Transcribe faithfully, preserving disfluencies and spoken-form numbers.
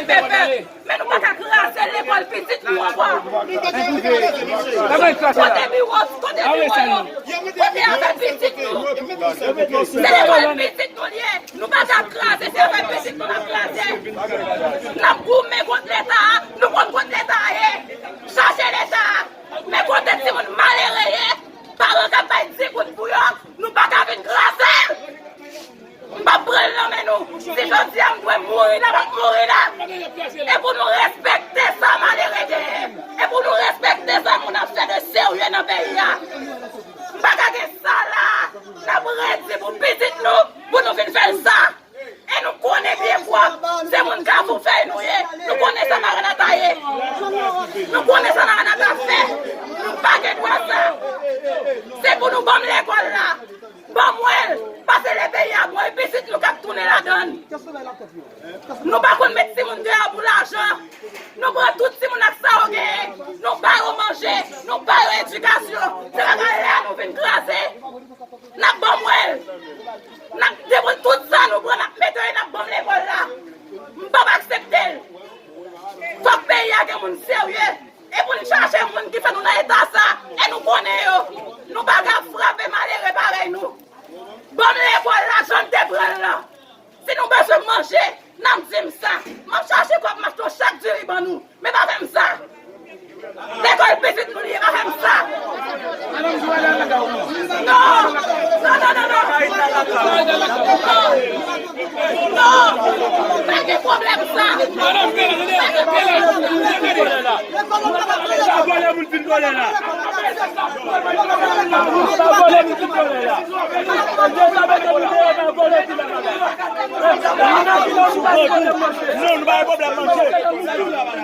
Pepe, men nou pa ka kraze lekòl pitit nou ankò. Kote biwo, kote biwo nou? Kote afè pitit nou? Se lekòl pitit nou l ye. Nou pa ka kraze, se afè pitit nou n ap kraze. N ap goumen kont Leta a, nou konn kot Leta a ye. Chache Leta a. Men kote timoun malere ye, paran k ap bay ti goud pou yo, nou pa ka vin kraze l. M p ap pran l nan men nou. Si jodi a m dwe mouri la, m ap mouri la. E pou nou respekte sa malere genyen. E pou nou respekte sa moun ap fè de serye nan peyi a. M pa ka gen sa la. N ap redi pou pitit nou, pou nou vin fè l sa. E nou konnen byen pwòp, se moun Kafou Fèy nou ye. Nou konnen sa Maranata ye. Nou konnen sa Maranata fè. Nou pa gen dwa sa. Se pou nou ban m lekòl la. Ban mwen l. Paske lè peyi a bon, e pitit nou k ap tounen ladan l. Nou pa konn met timoun deyò pou lajan. Nou pran tout timoun ak sa yo genyen. Nou ba yo manje. Nou ba yo edikasyon. Se bagay la nou vin kraze. N ap ban mwen l. N ap depoze tout sa nou pran, n ap mete yo, n ap ban m lekòl la. M p ap aksepte l. Fòk peyi a gen moun serye. E pou n chache moun ki fè nou nan eta sa. E nou konnen yo. Nou pa ka frape malere parèy nou. Ban m lekòl la, jan n te pran l lan. Si nou bezwen manje, n ap di m sa. M ap chache kòb m achte yon chak diri ban nou. Men pa fè m sa. Lekòl pitit nou li ye, pa fè m sa. Non. Non, non, non, non. Non. Non. Pa gen pwoblèm sa. Pa gen pwoblèm. Non, nou pa gen pwoblèm manje.